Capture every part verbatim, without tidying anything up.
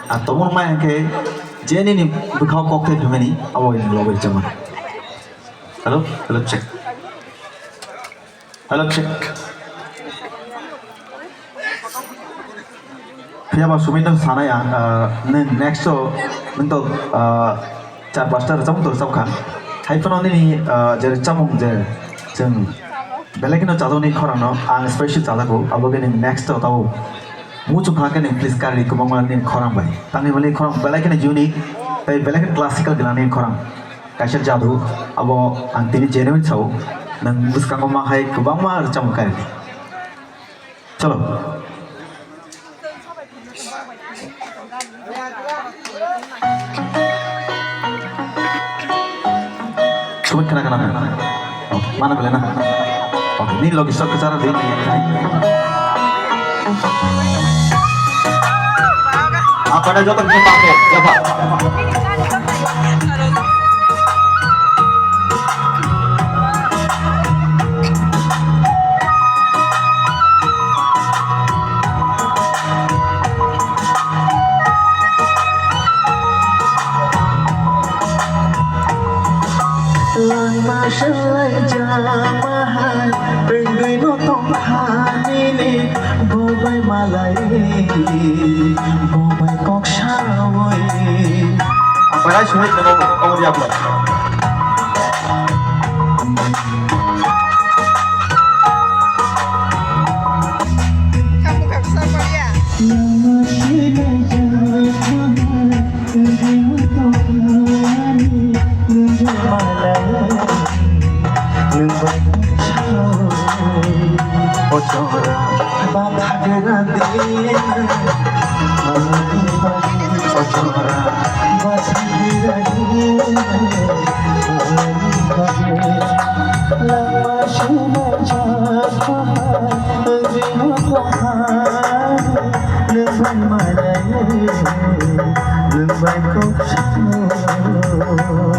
Ang tongmung mai hwnkhe je nini bwkhao kok thai phaimani abo ini logi rwchapmani. Hello, hello, check. Hello, check. Phiya ba Sumit, nwng sanai ang, ah, nwng next o nwng to, ah, char pasta rwchapmung to rwchapkha. Hai phano nini, ah, je rwchapmung je chwng belai kheno chajaknai khorang no ang special chajago, abo khe nwng next o tabo muchung kha khe nwng please karwi kwbangma nini khorang bai. Tangwi mani khorang belai kheno unique tei belai kheno classical gwnangni khorang. Kaisa jadu, abo ang tini genuine sao, nwng bwskango ma hai kwbangma rwchapmung kainwi. Chalo. Sumit khana khana. Oh, mana bela na. Oh, ni logi sok kachara de. Apa ada jotong ke pakai? Ya, Pak. Langma swlai jama hai, tengwi no tong kha nini, bo bai malai, bo bai kok sawi. Apa ya, sini tengok, tengok dia, Pak.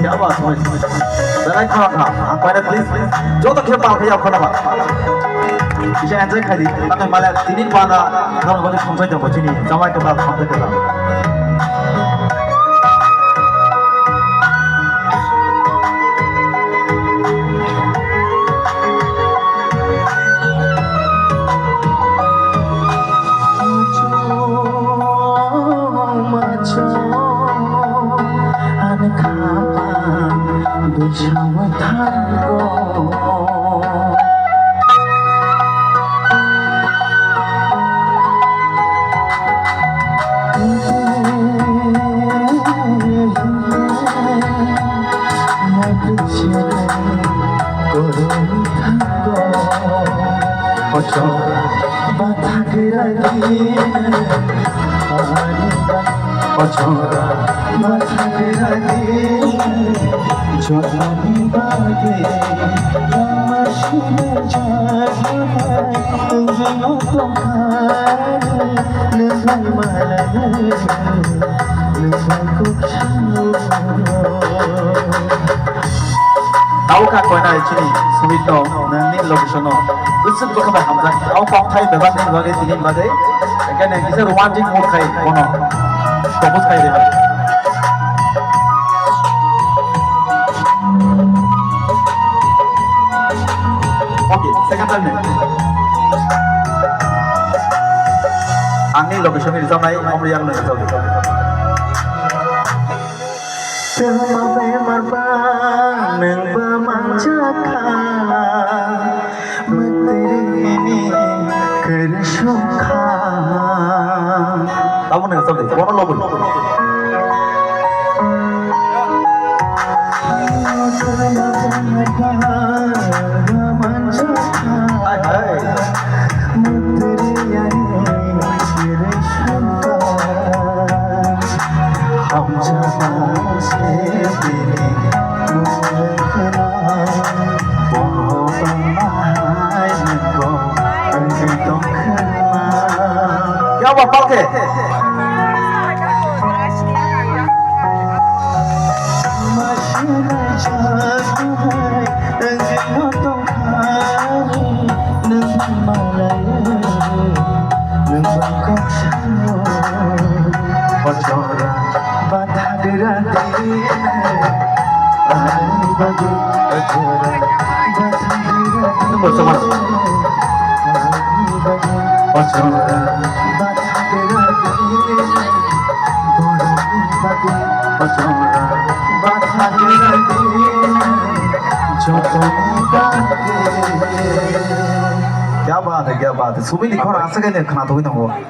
Ya ba, belai khorang kha. Ang paina please, joto khe pal khe ya khorang ba. Kisa enjoy khai di. Tamo mala tini bana khorang ba kham khai tongo chini. Jamai khe ba kham khai tongo. Tau kha koinai chini Sumit no, nangni location no. Bwswk bwkha bai hamjak. Tau kok thai bebak ni bagwi tini bagwi. Ekene kisa romantic mood khai bono. Propose khai de. Okay, second time ne. Angni location ni rijamnai omri yang nang rijam. Temo bemar ba nang ba manjakha, mutrini khersukha. Tamo nang rijam de, bono lobo. Hai, hai. Kya ba palke? Kya baat hai, kya baat hai. Sumit ni khorang aswk khe khna tongwi tongo.